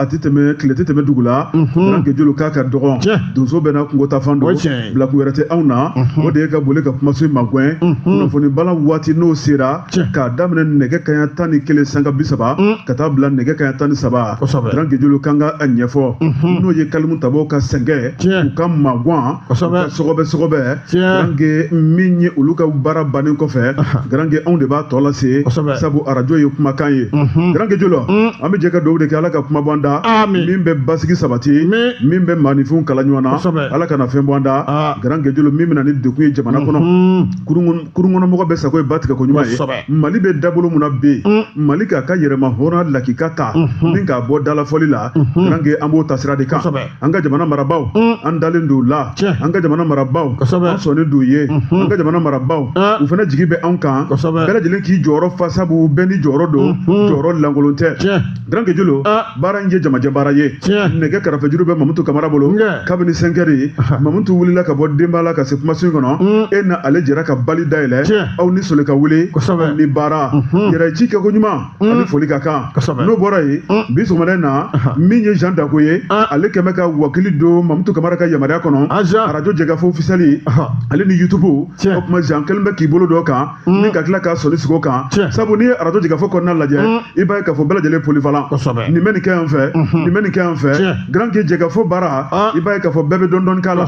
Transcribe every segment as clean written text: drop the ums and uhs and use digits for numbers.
A tɛ tɛmɛ tile tɛ tɛmɛ dugu la, Grand Guejolo k'a ka dɔgɔn, donso bɛɛ n'a kungo taa fan don, bilakun wɛrɛ tɛ anw na, o de ye ka boli ka kumaso in magɛn. Kunnafoni bala waati n'o sera k'a daminɛ nɛgɛ kaɲa 11:30 ka taa bila nɛgɛ kaɲa 13, Grand Guejolo kan ka a ɲɛfɔ, n'o ye kalimu tabaw ka sɛgɛn, u ka magwan, u ka sɔgɔbɛ sɔgɔbɛ. Grand Gue min ye olu ka baara bannen kɔfɛ, Grand Gue anw de b'a tɔ lase, sabu arajo ye kumakan ye. Grand Guejolo, an bɛ jɛ ka dugawu de kɛ, Ala ka kuma bɔ an da min bɛ basigi sabati, min bɛ maaninfinw kala ɲɔgɔn na, Ala kana fɛn bɔ an da. Grand Guejolo, min bɛna ni degun ye jamana kɔnɔ, kurunkɔnɔmɔgɔ bɛɛ sago ye ba tigɛ ko ɲuman ye. Mali bɛ dabolo mun na bi, Mali k'a ka yɛrɛma hɔrɔnya lakika ta ni k'a bɔ dalafɔli la, Grand Gue an b'o tasira de kan. An ka jamana marabaaw, an dalen don la, an ka jamana marabaaw, an sɔnnen don ye, an ka jamana marabaaw, u fana jigi bɛ anw kan. Bɛɛ lajɛlen k'i jɔyɔrɔ fa, sabu bɛɛ n'i jɔyɔrɔ don, jɔyɔrɔ lankolon tɛ. Grand Guejolo, baara in ye jamajɛ baara ye. Nɛgɛ karafejuru bɛ Mamutu Kamara bolo kabini 5 heures. Mamutu wulila ka bɔ denba la ka se kumaso in kɔnɔ, e na ale jɛra ka bali dayɛlɛ, aw ni soli ka wuli ni baara yɛrɛ ci kɛko ɲuman ani foli ka kan. N'o bɔra yen, bi sɔgɔmada in na, min ye Jean Dako ye, ale kɛmɛ ka wakili don Mamutu Kamara ka yamaruya kɔnɔ, arajo jɛkafɔ officiel ale ni YouTube. O tuma Jean kɛlen bɛ k'i bolo dɔ kan ni ka tila k'a sɔnni sigi o kan, sabu n'i ye arajo jɛkafɔ kɔnɔna lajɛ, i b'a ye k'a fɔ bɛɛ lajɛlen polyvalent, nin bɛ nin kɛ yan fɛ, nin bɛ nin kɛ yan fɛ. Grand Gue jɛkafɔ baara, i b'a ye k'a fɔ bɛɛ bɛ dɔɔni dɔɔni k'a la.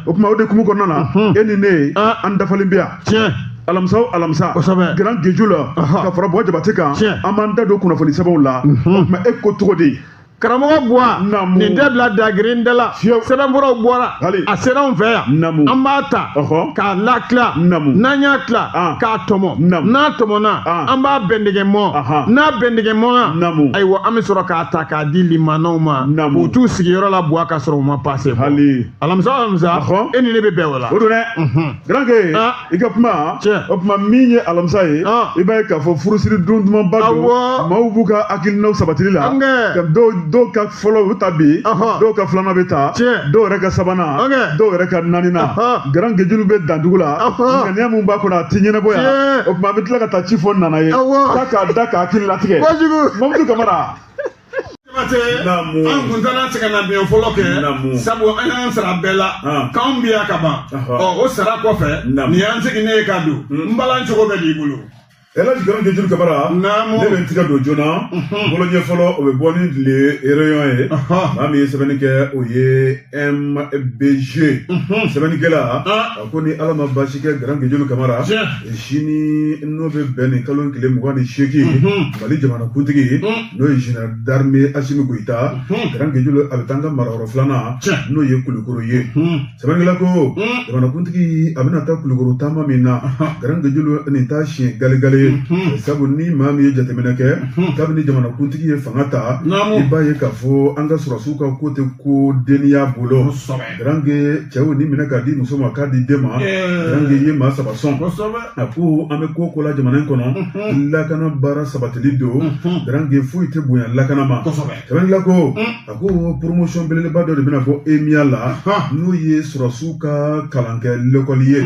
O tuma o de kumu kɔnɔna na, e ni ne an dafalen bɛ yan alamisa o alamisa, Grand Guejolo, ka fara Buwa Jabate kan, an b'an da don kunnafoni sɛbɛnw la. O tuma e ko cogo di? Karamɔgɔ Buwa, nin tɛ bila dagirin da la, sɛbɛnfuraw bɔra, a sera anw fɛ yan, an b'a ta k'a latila, n'an y'a tila k'a tɔmɔ, n'a tɔmɔna an b'a bɛndɛgɛ mɔ, n'a bɛndɛgɛ mɔna, ayiwa an bɛ sɔrɔ k'a ta k'a di limanaw ma k'u t'u sigiyɔrɔ la Buwa ka sɔrɔ u ma paase bɔ. Alamisa alamisa, e ni ne bɛ bɛn o la. O don dɛ, Grand Gue, i ka kuma. O tuma min ye alamisa ye, i b'a ye k'a fɔ furusiri don dumanba don, maaw b'u ka hakilinaw sabatili la. Dɔw ka fɔlɔ bɛ ta bi, dɔw ka filanan bɛ ta, dɔw yɛrɛ ka sabanan, dɔw yɛrɛ ka naaninan. Grand Guejolo bɛ dandugu la, ŋaniya mun b'a kɔnɔ a ti ɲɛnabɔ yan. O tuma an bɛ tila ka taa ci fɔ Nana ye k'a k'a da k'a hakili latigɛ. Mamutu Kamara. An kun taara sɛgɛnna biɲɛ fɔlɔ kɛ, sabu an y'an sara bɛɛ la k'anw bi yan ka ban. Ɔ o sara kɔfɛ, nin y'an seginnen ye ka don n balan cogo bɛ d'i bolo. Elhaji Grand Guejolo Kamara, ne bɛ n tigɛ don joona. Bolo ɲɛ fɔlɔ, o bɛ bɔ ni Le Rayon ye. Maa min ye sɛbɛnni kɛ, o ye MBG. Sɛbɛnnikɛla a ko ni Ala ma baasi kɛ, Grand Guejolo Kamara, sini n'o bɛ bɛn nin kalo tile 28, Mali jamanakuntigi n'o ye général d'armée Assimi Goïta, Grand Guejolo, a bɛ taa an ka marayɔrɔ filanan n'o ye Kulukoro ye. Sɛbɛnnikɛla ko jamanakuntigi a bɛna taa Kulukoro taama min na, Grand Guejolo, nin t'a siɲɛ galegale ye, sabu ni maa min ye jateminɛ kɛ kabini jamanakuntigi ye fanga ta, i b'a ye k'a fɔ an ka sɔrɔdasiw ka ko tɛ ko deniya bolo. Grand Gue, cɛw ni minɛ k'a di muso ma k'a di den ma, Grand Gue ye maa saba sɔn. A ko an bɛ ko ko la jamana in kɔnɔ, lakana baara sabatili don. Grand Gue, foyi tɛ bonya lakana ma. Sɛbɛnnikɛla ko a ko promotion belebeleba dɔ de bɛna bɔ EMIA la, n'o ye sɔrɔdasiw ka kalankɛ l'école ye,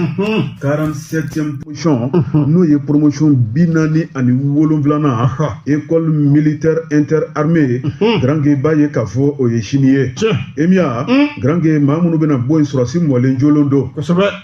47e promotion, n'o ye promotion 47nan, école militaire interarmée. Grand Gue, b'a ye k'a fɔ o ye sini ye EMIA. Grand Gue, maa minnu bɛna bɔ yen, sɔrɔdasi mɔlen jolen don,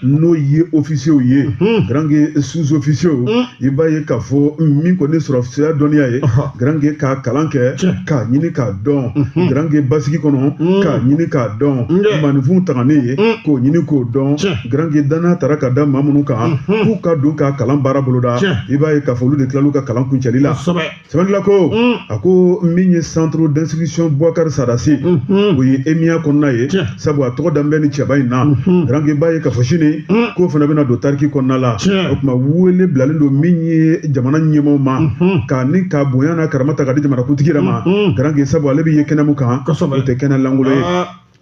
n'o ye officiers ye, Grand Gue, sous-officiers. I b'a ye k'a fɔ min kɔni ye sɔrɔdasiya dɔnniya ye, Grand Gue, k'a kalan kɛ k'a ɲini k'a dɔn, Grand Gue, basigi kɔnɔ k'a ɲini k'a dɔn, maninfinw tagannen ye k'o ɲini k'o dɔn. Grand Gue, danaya tara ka da maa minnu kan k'u ka don k'a kalan baara boloda, i b'a ye k'a fɔ olu de tilal'u ka kalan kuncɛli la. Sɛbɛnnikɛla ko a ko min ye centre d'instruction Boubacar Sadassi, o ye EMIA kɔnɔna ye, sabu a tɔgɔ dan bɛ ni cɛba in na. Grand Gue, b'a ye k'a fɔ sini k'o fana bɛna don tariki kɔnɔna la. O tuma wele bilalen don min ye jamana ɲɛmaaw ma, k'a ni k'a bonya n'a karama ta k'a di jamanakuntigi yɛrɛ ma, Grand Gue, sabu ale bɛ ye kɛnɛ mun kan, o tɛ kɛnɛ lankolon ye.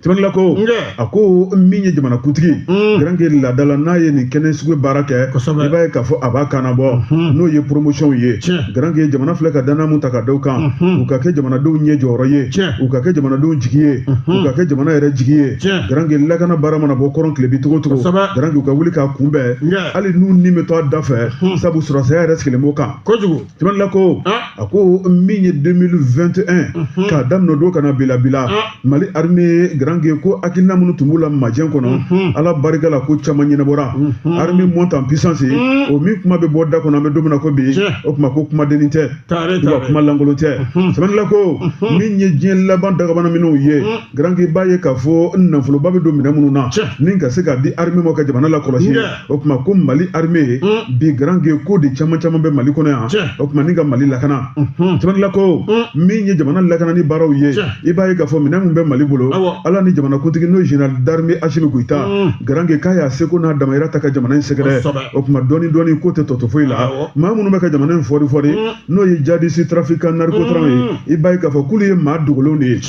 Sɛbɛnnikɛla ko a ko min ye jamanakuntigi Garange laadala n'a ye nin kɛnɛ sugu baara kɛ, i b'a ye k'a fɔ a b'a kana bɔ, n'o ye promotion ye. Garange jamana filɛ ka danaya mun ta ka da u kan, u ka kɛ jamanadenw ɲɛ jɔyɔrɔ ye, u ka kɛ jamanadenw jigi ye, u ka kɛ jamana yɛrɛ jigi ye. Garange lakana baara mana bɔ kɔrɔn tile bi cogo cogo, Garange u ka wuli k'a kunbɛn, hali n'u ni bɛ to a da fɛ, sabu sɔrɔdasiya yɛrɛ sigilen b'o kan. Kojugu. Sɛbɛnnikɛla ko a ko min ye 2021 k'a daminɛ don ka na bila bila Mali armée Garange ko hakilina minnu tun b'u la majɛ kɔnɔ, Ala barika la ko caman ɲɛnabɔra. Armée monte en puissance, o min kuma bɛ bɔ da kɔnɔ an bɛ don min na ko bi, o tuma ko kumadennin tɛ, wa kuma lankolon tɛ. Sɛbɛnnikɛla ko min ye diɲɛ laban dagabana minɛnw ye, Garange b'a ye k'a fɔ nafoloba bɛ don minɛn minnu na ni ka se k'a di armée ma ka jamana lakɔlɔsi. O tuma ko Mali armée bi Garange ko de caman caman bɛ Mali kɔnɔ yan, o tuma ni ka Mali lakana. Sɛbɛnnikɛla ko min ye jamana lakanani baaraw ye, i b'a ye k'a fɔ minɛn min bɛ Mali bolo, Ala ni jamanakuntigi n'o ye général d'armée Assimi Goïta, Garange k'a y'a seko n'a damayira ta ka jamana in sɛgɛrɛ. O tuma dɔɔni dɔɔni ko tɛ tɔ to foyi la. Maa minnu bɛ ka jamana in fɔri fɔri, n'o ye djihadiste trafiquant narcotrafiquant ye, i b'a ye k'a fɔ k'olu ye maa dogolenw de ye.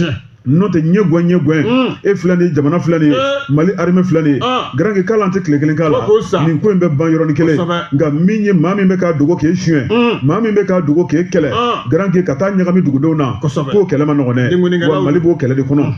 N'o tɛ ɲɛ gɛn ɲɛ gɛn, e filɛ nin ye, jamana filɛ nin ye, Mali armée filɛ nin ye, Garange k'ale an tɛ tile kelen k'a la, nin ko in bɛ ban yɔrɔnin kelen. Nka min ye maa min bɛ k'a dogo k'e suɲɛ, maa min bɛ k'a dogo k'e kɛlɛ, Garange ka taa ɲagami dugudenw na, k'o kɛlɛ ma nɔgɔn dɛ, wa Mali b'o kɛlɛ de kɔnɔ.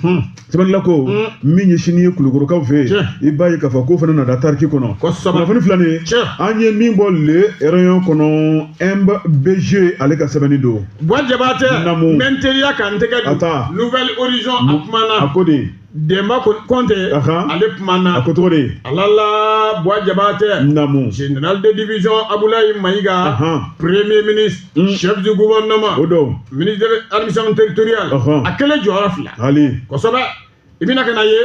Sɛbɛnnikɛla ko min ye sini ye Kulukorokaw fɛ yen, i b'a ye k'a fɔ k'o fana nana tariki kɔnɔ. Kunnafoni filɛ nin ye, an ye min bɔ le rayon kɔnɔ, MBG ale ka sɛbɛnni don. Buwa Jabatɛ, n bɛ n teliya ka n tɛgɛ don Nouvel Horizon a kumana. A ko de. Demba Kɔnte ale kumana. A ko cogo di? Alala Buwa Jabatɛ. Naamu. Général de division Abdoulaye Maïga. Premier ministre, chef du gouvernement. O don. Ministre de l'administration territoriale. A kɛlen jɔyɔrɔ fila. Hali. Kosɛbɛ. I bɛna ka na ye,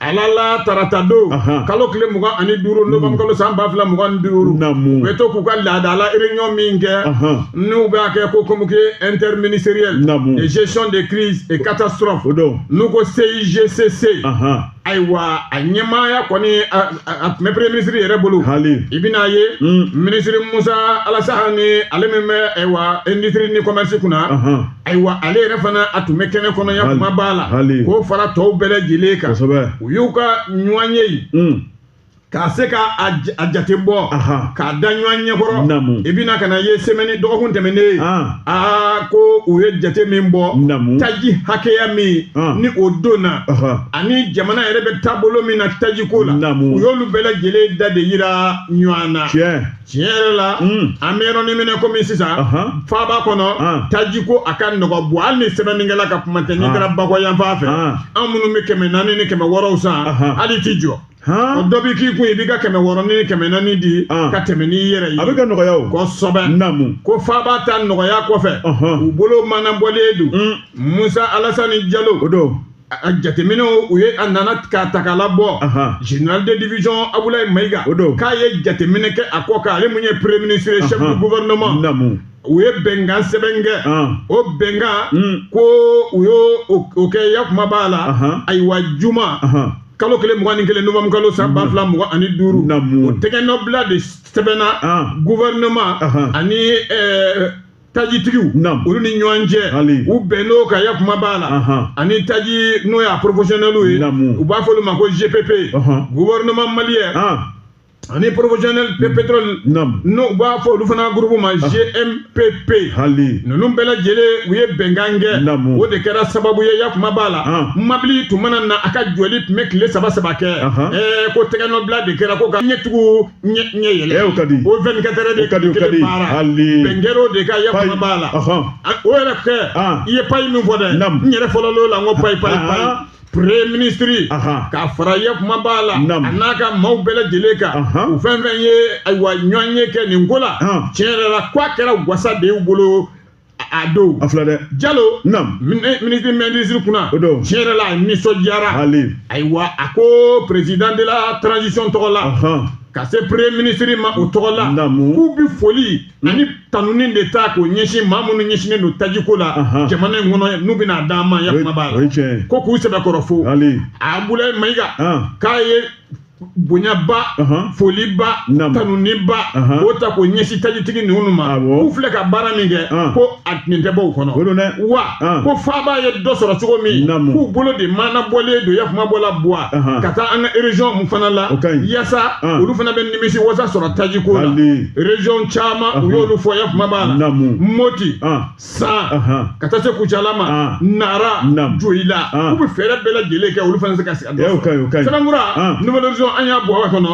alala tarata don, kalo tile 25 novembre kalo san 2025. Naamu. U bɛ to k'u ka laadala réunion min kɛ, n'u b'a kɛ ko comité interministériel de gestion des crises et catastrophes. O don. N'u ko CIGCC. Ayiwa a ɲɛmaaya kɔni a tun bɛ premier ministre yɛrɛ bolo. Hali. I bɛna ye, ministre Musa Alasani ale min bɛ ayiwa industrie ni commerce kunna. Ayiwa ale yɛrɛ fana a tun bɛ kɛnɛ kɔnɔ ya kuma b'a la. K'o fara tɔw bɛɛ lajɛlen kan. U y'u ka ɲɔgɔn ye yen. K'a se ka a jate bɔ, k'a da ɲɔgɔn ɲɛkɔrɔ. I bɛna ka na ye semaine dɔgɔkun tɛmɛnen, aa ko u ye jate min bɔ, taji hakɛya min ni o donna, ani jamana yɛrɛ bɛ taabolo min na tajiko la, u y'olu bɛɛ lajɛlen da de yira ɲɔgɔn na. Tiɲɛ yɛrɛ la, an bɛ yɔrɔnin min na komi sisan, faaba kɔnɔ, tajiko a ka nɔgɔ bɔ, hali ni sɛbɛnnikɛla ka kuma tɛ, n'i taara Bakɔ yanfan fɛ, an minnu bɛ 400 ni 600 san, hali t'i jɔ. O dɔ b'i k'i kun, i b'i ka 600 ni 400 di ka tɛmɛ n'i yɛrɛ ye. A bɛ ka nɔgɔya o. Kosɛbɛ. Naamu. Ko faaba ta nɔgɔya kɔfɛ, u bolo mana bɔlen don. Musa Alasani Jalo. O don. A jateminɛw u ye a nana k'a ta k'a labɔ. Général de division Abdoulaye Maïga. O don. K'a ye jateminɛ kɛ a kɔ kan, ale mun ye premier ministre chef du gouvernement. Naamu. U ye bɛnkan sɛbɛn kɛ. O bɛnkan ko u y'o o kɛ ya kuma b'a la. Ayiwa juma. Kalo kelen 21 novembre kalo san 2025. Naamu. O tɛgɛnɔbila de sɛbɛnna gouvernement ani tajitigiw. Olu ni ɲɔgɔn cɛ. U bɛnn'o kan ya kuma b'a la. Ani taji n'o y'a professionnel ye. U b'a fɔ olu ma ko GPP. Gouvernement malien. Ani professionnel pétrole. N'u b'a fɔ olu fana groupe ma GMPP. Hali. Ninnu bɛɛ lajɛlen u ye bɛnkan kɛ. O de kɛra sababu ye ya kuma b'a la. Mabili tun mana na a ka jɔli tun bɛ tile 3 3 kɛ. Ko tɛgɛnɔbila de kɛra ko ka ɲɛtugu ɲɛ yɛlɛ. O ka di. O 24 heures de kelen baara. Hali. Bɛn kɛra o de kan ya kuma b'a la. O yɛrɛ kɛ. I ye payi min fɔ dɛ. N yɛrɛ fɔlɔ l'o la n ko payi payi payi. Premier ministre k'a fara ye kuma b'a la, a n'a ka maaw bɛɛ lajɛlen kan, u fɛn fɛn ye ayiwa ɲɔgɔn ye kɛ nin ko la, tiɲɛ yɛrɛ la k'a kɛra wasa de y'u bolo a don. A filɛ dɛ. Jalo. Ministre kunna. O don. Tiɲɛ yɛrɛ la a nisɔndiyara. Hali. Ayiwa a ko président de la transition tɔgɔ la. Ka se premier ministre ma o tɔgɔ la. K'u bi foli ani tanuni de ta k'o ɲɛsin maa minnu ɲɛsinnen don tajiko la jamana in kɔnɔ n'u bɛna d'an ma ya kuma b'a la. Ko k'u sɛbɛkɔrɔ fo. Hali. Abdoulaye Maïga. K'a ye Bonyaba, foliba, tanuniba, o ta k'o ɲɛsin tajitigi ninnu ma, k'u filɛ ka baara min kɛ, ko a nin tɛ bɔ u kɔnɔ wa ko faaba ye dɔ sɔrɔ cogo min, k'u bolo de maana bɔlen don yakuma bɔla Buwa ka taa an ka région mun fana la, yaasa olu fana bɛ nimisi wasa sɔrɔ tajiko la. Région caman u y'olu fɔ yakuma b'a la, Moti, San, ka taa se Kucala ma, Nara, Joyila, k'u bɛ fɛɛrɛ bɛɛ lajɛlen kɛ olu fana se ka se ka dɔ sɔrɔ. Sɛbɛnfura Nouvel Horizon an y'a bɔ a kɔnɔ,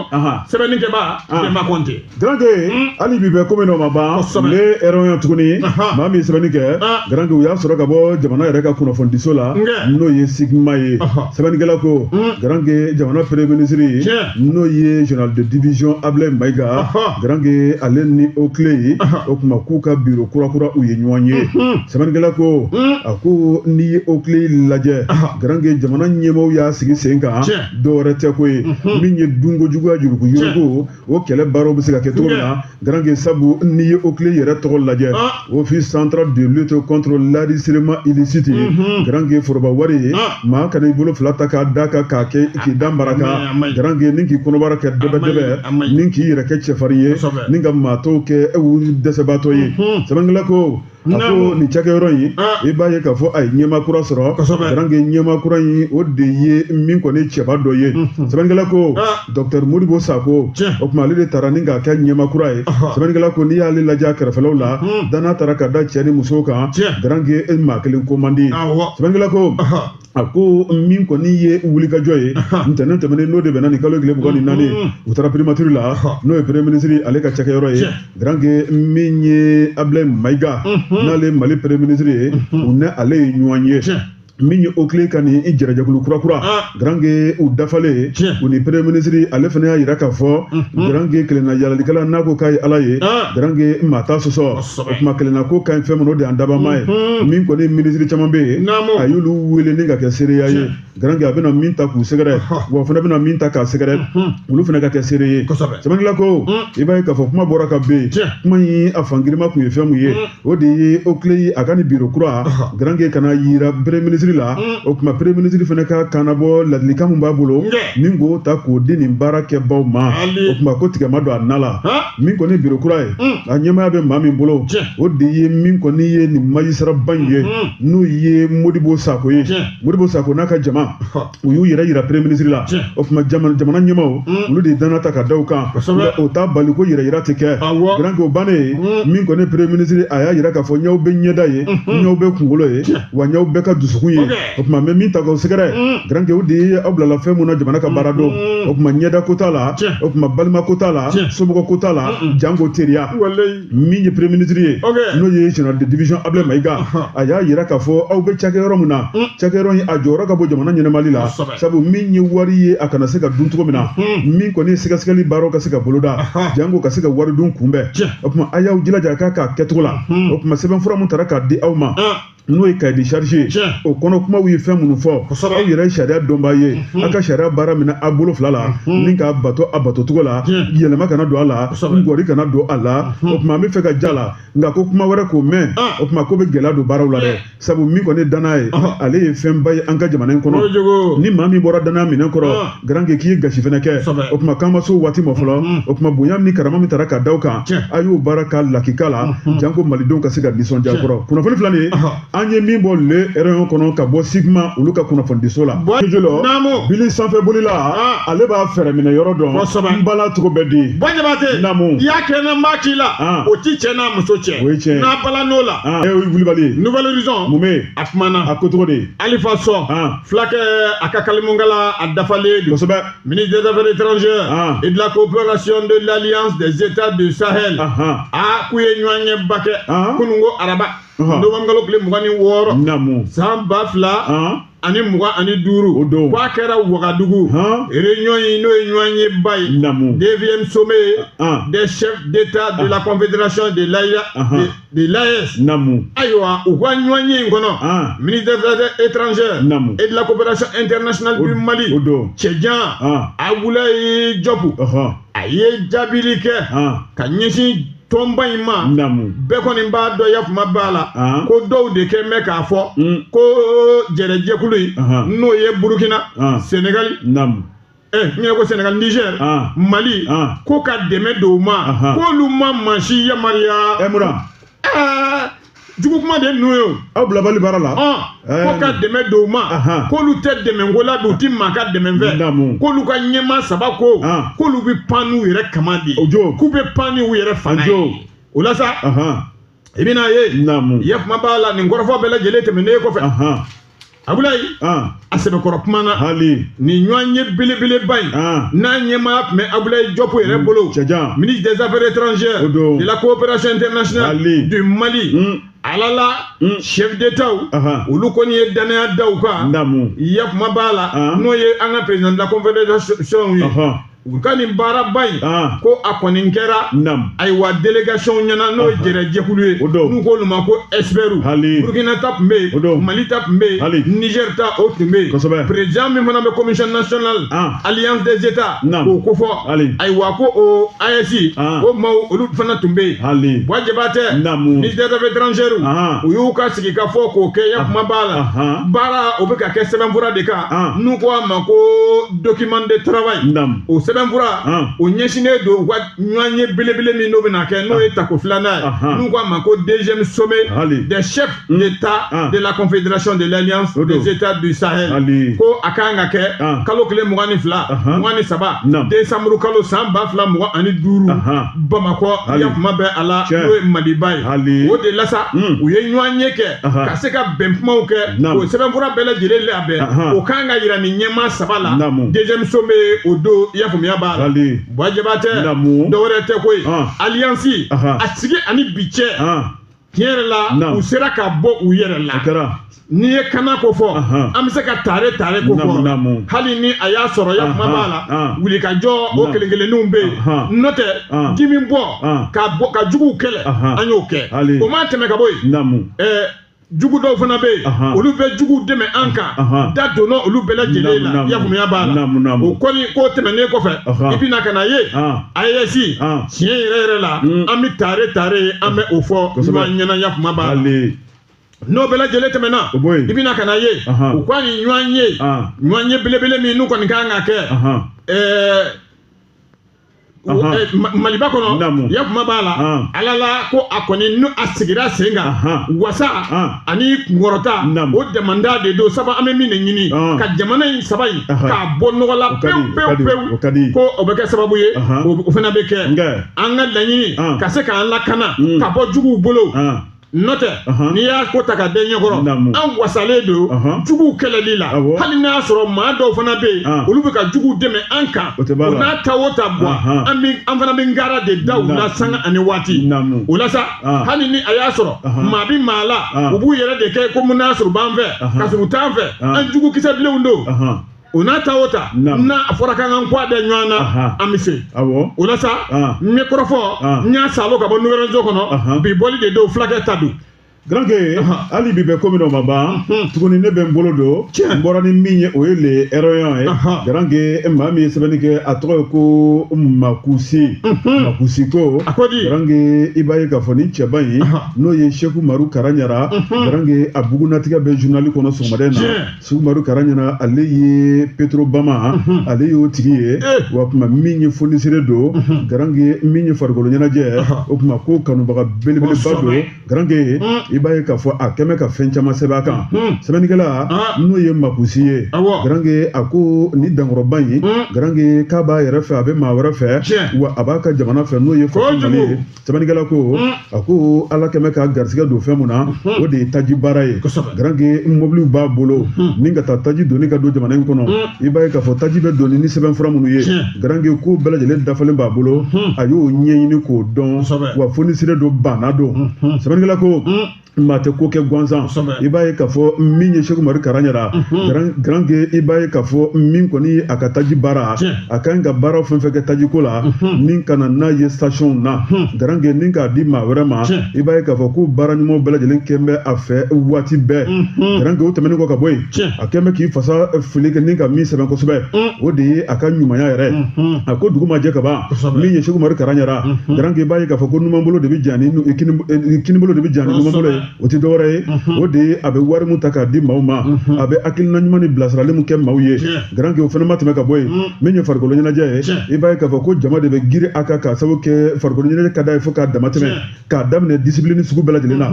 sɛbɛnnikɛbaa Denba Kɔnte. Garanke, hali bi bɛ komi n'o ma ban Le Réunion tuguni, maa min ye sɛbɛnni kɛ, Garanke, u y'a sɔrɔ ka bɔ jamana yɛrɛ ka kunnafonidiso la, n'o ye Sigma ye. Sɛbɛnnikɛla ko, Garanke, jamana premier ministre, n'o ye général de division Ablaye Maïga, Garanke, ale ni OCLEI, o tuma k'u ka bureau kura u ye ɲɔgɔn ye. Sɛbɛnnikɛla ko, a ko n'i ye OCLEI lajɛ, Garanke, jamana ɲɛmaaw y'a sigi sen kan, dɔwɛrɛ tɛ ko ye min ye dunko juguya, juruku yuruku, o kɛlɛ baaraw bɛ se ka kɛ cogo min na. Garanke, sabu n'i ye OCLEI yɛrɛ tɔgɔ lajɛ, Office central de lutte contre l'enrichissement illicite, Garanke, foroba wari ye, maa kana i bolo fila ta k'a da kan k'a kɛ k'i da baraka, Garanke, ni k'i kɔnɔbara kɛ dɛbɛ dɛbɛ, ni k'i yɛrɛ kɛ cɛfarin ye, ni ka maa tɔw kɛ dɛsɛbaatɔ ye. Sɛbɛnnikɛla ko, a ko nin cakɛyɔrɔ in, i b'a ye k'a fɔ a ye ɲɛmaa kura sɔrɔ. Garanke, ɲɛmaa kura in, o de ye min kɔni cɛba dɔ ye. Sɛbɛnnikɛla ko, docteur Modibo Sako, o tuma ale de taara ni k'a kɛ ɲɛmaa kura ye. Sɛbɛnnikɛla ko, n'i y'ale lajɛ a kɛrɛfɛlaw la, danaya taara ka da cɛ ni musow kan. Garanke, e maa kelen ko man di. Sɛbɛnnikɛla ko, a ko min kɔni ye wulikajɔ ye, ntɛnɛn tɛmɛnen, n'o de bɛnna nin kalo tile 24, u taara primature la, n'o ye premier ministre ale ka cakɛyɔrɔ ye. Garanke, min ye Ablaye Maïga, n'ale Mali premier ministre ye, u ni ale ye ɲɔgɔn ye. Min ye OCLEI ka nin jɛrɛjɛkulu kura kura, Garanke, u dafalen, u ni premier ministre ale fana y'a yira k'a fɔ, Garanke, kelenna yalalikɛla n'a ko k'a ye Ala ye, Garanke, maa t'a sɔsɔ. O tuma kelenna ko ka ɲi fɛn min, o de y'an dabama ye. Min kɔni ministre caman bɛ yen, a y'olu wele ni ka kɛ seereya ye. Garanke, a bɛna min ta k'u sɛgɛrɛ, wa o fana bɛna min ta k'a sɛgɛrɛ, olu fana ka kɛ seere ye. Sɛbɛnnikɛla ko, i b'a ye k'a fɔ kuma bɔra ka ben. Kuma in a fangirima kun ye fɛn mun ye, o de ye OCLEI a ka nin bureau kura, Garanke, ka na yira premier ministre la. O tuma premier ministre fana ka kannabɔ ladilikan mun b'a bolo, ni k'o ta k'o di nin baarakɛbaw ma. O tuma ko tigɛ ma don a na la. Min kɔni bureau kura ye, a ɲɛmaaya bɛ maa min bolo, o de ye min kɔni ye nin magistrat ba in ye, n'o ye Modibo Sako ye. Modibo Sako n'a ka jama, u y'u yɛrɛ yira premier ministre la. O tuma jamana ɲɛmaaw, olu de ye danaya ta ka da u kan, o t'a bali ko yɛrɛ yira tɛ kɛ. Garanke, o bannen, min kɔni premier ministre a y'a yira k'a fɔ ɲɛw bɛ ɲɛda ye, ɲɛw bɛ kunkolo ye, wa ɲɛw bɛɛ ka dusukun ye. O tuma n bɛ min ta k'o sɛgɛrɛ, Garanke, o de ye aw bilala fɛn mun na jamana ka baara don. O tuma ɲɛda ko t'a la, o tuma balima ko t'a la, somɔgɔ ko t'a la, janko teriya. Min ye premier ministre ye, n'o ye général de division Ablaye Maïga, a y'a yira k'a fɔ aw bɛ cakɛyɔrɔ min na, cakɛyɔrɔ in a jɔyɔrɔ ka bon jamana ɲɛnamali la, sabu min ye wari ye, a kana se ka dun cogo min na, min kɔni ye sɛgɛsɛgɛli baaraw ka se ka boloda, janko ka se ka wari dun kunbɛn. O tuma a y'aw jilaja a k'a k'a kɛcogo la. O tuma sɛbɛnfura mun taara k'a di aw ma, n'o ye cahier de charge ye, o kɔnɔ kumaw ye fɛn minnu fɔ, aw yɛrɛ ye sariya dɔnbaa ye, aw ka sariya baara minɛ a bolo fila la, ni k'a bato a batocogo la, yɛlɛma kana don a la, ngɔri kana don a la. O tuma an bɛ fɛ ka ja la, nka ko kuma wɛrɛ k'o mɛn, o tuma ko bɛ gɛlɛya don baaraw la dɛ, sabu min kɔni ye danaya ye, ale ye fɛnba ye an ka jamana in kɔnɔ. Ni maa min bɔra danaya minɛn kɔrɔ, Garanke, k'i ye gasi fɛnɛ kɛ. O tuma k'an ma se o waati ma fɔlɔ. O tuma bonya ni karama min taara ka da aw kan, a y'o baara k'a lakika la, janko malidenw ka se ka nisɔndiya kɔrɔ. Kunnafoni filɛ nin ye, an ye min bɔ Le Réunion kɔnɔ ka bɔ Sigma olu ka kunnafonidiso la. Bili sanfɛ bolila, ale b'a fɛɛrɛ minɛ yɔrɔ dɔn, n bala cogo bɛɛ di. Bɔn Jabate, i y'a kɛ n b'a k'i la, o ti cɛ n'a muso cɛ. O ye tiɲɛ. N'a bala n'o la. E ye wulibali ye. Nouvel Horizon. Mun bɛ yen? A kumana. A ko cogo di? Alifa Sɔ. Fulakɛ a ka kalimungala a dafalen don. Ministre des Affaires étrangères et de la coopération de l'Alliance des États du Sahel. A k'u ye ɲɔgɔn ye ba kɛ kununko araba, novembre kalo tile 26, san 2025. O don. K'a kɛra Wagadugu. Réunion in, n'o ye ɲɔgɔn ye ba ye. Neuvième sommet des chefs d'État de la Confédération de l'AES, de l'AES. Ayiwa, u ka ɲɔgɔn ye in kɔnɔ, ministre des Affaires étrangères et de la coopération internationale du Mali. O don. Cɛjan Abdoulaye Diop. A ye jaabili kɛ ka ɲɛsin tɔnba in ma. Bɛɛ kɔni b'a dɔn, yakuma b'a la, ko dɔw de kɛ mɛn k'a fɔ ko jɛrɛjɛkulu in, n'o ye Burukina, Senegali, N yɛrɛ ko Sénégal, Niger, Mali, ko ka dɛmɛ don u ma, k'olu ma maa si yamaruya. Munna? Jugu kuma de ye ninnu ye o. Aw bilabali baara la. Ko ka dɛmɛ don u ma, k'olu tɛ dɛmɛ ko la bi, u ti maa ka dɛmɛ fɛ, k'olu ka ɲɛmaa saba ko, k'olu bɛ pan n'u yɛrɛ kama de. K'u bɛ pan n'u yɛrɛ fanga ye. O la sa, i bɛna ye. I ye kuma b'a la, nin kɔrɔfɔ bɛɛ lajɛlen tɛmɛnen kɔfɛ. Abulayi, a sɛbɛkɔrɔ kuma na. Nin ɲɔgɔn ye belebeleba in, n'a ɲɛmaaya tun bɛ Abulayi Diop yɛrɛ bolo, ministre des Affaires étrangères, de la coopération internationale du Mali. Ala la chef d'État, olu kɔni ye danaya da u kan. I ye kuma b'a la, n'o ye an ka président de la confédération ye. U ka nin baaraba in, ko a kɔni kɛra, ayiwa, délégation ɲɛna, n'o ye jɛrɛjɛkulu ye, n'u k'olu ma ko experts. Burkina ta tun bɛ yen, Mali ta tun bɛ yen, Niger ta o tun bɛ yen. Président min fana bɛ commission nationale alliance des états k'o kofɔ, ayiwa, ko o AES o maaw olu fana tun bɛ yen. Buwa Jabatɛ, ministère des affaires étrangères, u y'u ka sigikafɔ k'o kɛ. Ya kuma b'a la, baara o bɛ ka kɛ sɛbɛnfura de kan, n'u ko a ma ko document de travail. O sɛbɛnfura o ɲɛsinnen don u ka ɲɔgɔn ye belebele min n'o bɛna kɛ, n'o ye tako filanan ye, n'u ko a ma ko deuxième sommet des chefs d'État de la confédération de l'alliance des États du Sahel, ko a kan ka kɛ kalo tile 22, 23 décembre kalo san 2025 Bamakɔ. Ya kuma bɛ a la, n'o ye Maliba ye. O de la sa, u ye ɲɔgɔn ye kɛ ka se ka bɛn kumaw kɛ, o sɛbɛnfura bɛɛ lajɛlen labɛn, o kan ka yira nin ɲɛmaa saba la deuxième sommet o don. I y'a faamuya b'a la. Buwa Jabatɛ, dɔwɛrɛ tɛ koyi, alliance a sigi ani bi cɛ, tiɲɛ yɛrɛ la, u sera ka bɔ u yɛrɛ la. N'i ye kana ko fɔ, an bɛ se ka tare tare ko fɔ, hali ni a y'a sɔrɔ ya kuma b'a la, wulikajɔ o kelen kelenninw bɛ yen, n'o tɛ dimi bɔ ka juguw kɛlɛ, an y'o kɛ. O ma tɛmɛ ka bɔ yen, jugu dɔw fana bɛ yen, olu bɛ juguw dɛmɛ an kan, da donna olu bɛɛ lajɛlen la. I y'a faamuya b'a la. O kɔni ko tɛmɛnen kɔfɛ, i bɛna ka na ye AES tiɲɛ yɛrɛ yɛrɛ la, an bɛ tare tare, an bɛ o fɔ ɲɔgɔn ɲɛna. Ya kuma b'a la. N'o bɛɛ lajɛlen tɛmɛna, i bɛna ka na ye u ka nin ɲɔgɔn ye, ɲɔgɔn ye belebele min n'u kɔni kan ka kɛ Maliba kɔnɔ. Ya kuma b'a la, ala la ko a kɔni n'u a sigira sen kan, wasa ani kunkɔrɔta o damanda de don. Saba an bɛ min de ɲini ka jamana in saba in k'a bɔ nɔgɔ la pewu pewu pewu, ko o bɛ kɛ sababu ye, o fana bɛ kɛ an ka laɲini ka se k'an lakana ka bɔ juguw bolo. N'o tɛ, n'i y'a ko ta ka den ɲɛkɔrɔ, an wasalen don juguw kɛlɛli la, hali n'a y'a sɔrɔ maa dɔw fana bɛ yen, olu bɛ ka juguw dɛmɛ an kan. O n'a ta o ta bɔ, an fana bɛ ngara de da u la sanga ani waati. O la sa, hali ni a y'a sɔrɔ maa bɛ maa la, u b'u yɛrɛ de kɛ komi n'a sɔrɔ u b'an fɛ, ka sɔrɔ u t'an fɛ, an jugu kisɛ bilenw don. O n'a ta o ta, n'a fɔra k'an k'an kɔ da ɲɔgɔn na, an bɛ se. O la sa, n ye kɔrɔfɔ, n y'a salo ka bɔ Nouvelle kɔnɔ, bi bɔli de don, fulakɛ ta don. Garanke, hali bi bɛ ko min o ma ban tuguni, ne bɛ n bolo don, n bɔra ni min ye, o ye le rayon ye. Garanke, maa min ye sɛbɛnni kɛ, a tɔgɔ ye ko Makusi. Makusi ko, Garanke, i b'a ye k'a fɔ nin cɛba in, n'o ye Seku Maru Karaɲara, Garanke, a bugunnatigɛ bɛ journal kɔnɔ sɔgɔmada in na. Seku Maru Karaɲara, ale ye Petrobama, ale y'o tigi ye. Wa tuma min ye fonisire don, Garanke, min ye farikolo ɲɛnajɛ, o tuma ko kanubaga belebeleba don. Garanke, i b'a ye k'a fɔ a kɛmɛ ka fɛn caman sɛbɛn a kan. Sɛbɛnnikɛla n'o ye Makusi ye, Garanke, a ko ni dankɔrɔba in, Garanke, k'a b'a yɛrɛ fɛ, a bɛ maa wɛrɛ fɛ, wa a b'a ka jamana fɛ, n'o ye faso Mali ye. Sɛbɛnnikɛla ko, a ko Ala kɛmɛ ka garisigɛ don fɛn mun na, o de ye taji baara ye. Garanke, mɔbiliw b'a bolo ni ka taa taji doni ka don jamana in kɔnɔ. I b'a ye k'a fɔ taji bɛ doni ni sɛbɛnfura minnu ye, Garanke, ko bɛɛ lajɛlen dafalen b'a bolo, a y'o ɲɛɲini k'o dɔn, wa fonisire don, banna don. Sɛbɛnnikɛla ko maa tɛ ko kɛ gansan. I b'a ye k'a fɔ min ye Seku Maru Karaɲara, Garanke, i b'a ye k'a fɔ min kɔni a ka taji baara, a ka ɲi ka baara fɛn fɛn kɛ tajiko la, ni ka na n'a ye station na, Garanke, ni k'a di maa wɛrɛ ma, i b'a ye k'a fɔ ko baara ɲumanw bɛɛ lajɛlen kɛ bɛ a fɛ waati bɛɛ. Garanke, o tɛmɛnen kɔ ka bɔ yen, a kɛn bɛ k'i fasa fili kɛ ni ka min sɛbɛn kosɛbɛ, o de ye a ka ɲumanya yɛrɛ. A ko dugu ma jɛ ka ban, min ye Seku Maru Karaɲara, Garanke, i b'a ye k'a fɔ ko numanbolo de bɛ jan ni kinibolo de bɛ jan ni numanbolo ye. O tɛ dɔwɛrɛ ye, o de ye a bɛ wari mun ta k'a di maaw ma, a bɛ hakilina ɲuman ni bilasirali mun kɛ maaw ye. Garankɛ, o fana ma tɛmɛ ka bɔ yen. Min ye farikolo ɲɛnajɛ ye, i b'a ye k'a fɔ ko jama de bɛ girin a kan k'a sababu kɛ farikolo ɲɛnajɛ ka d'a ye fo k'a dama tɛmɛ, k'a daminɛ discipline sugu bɛɛ lajɛlen na.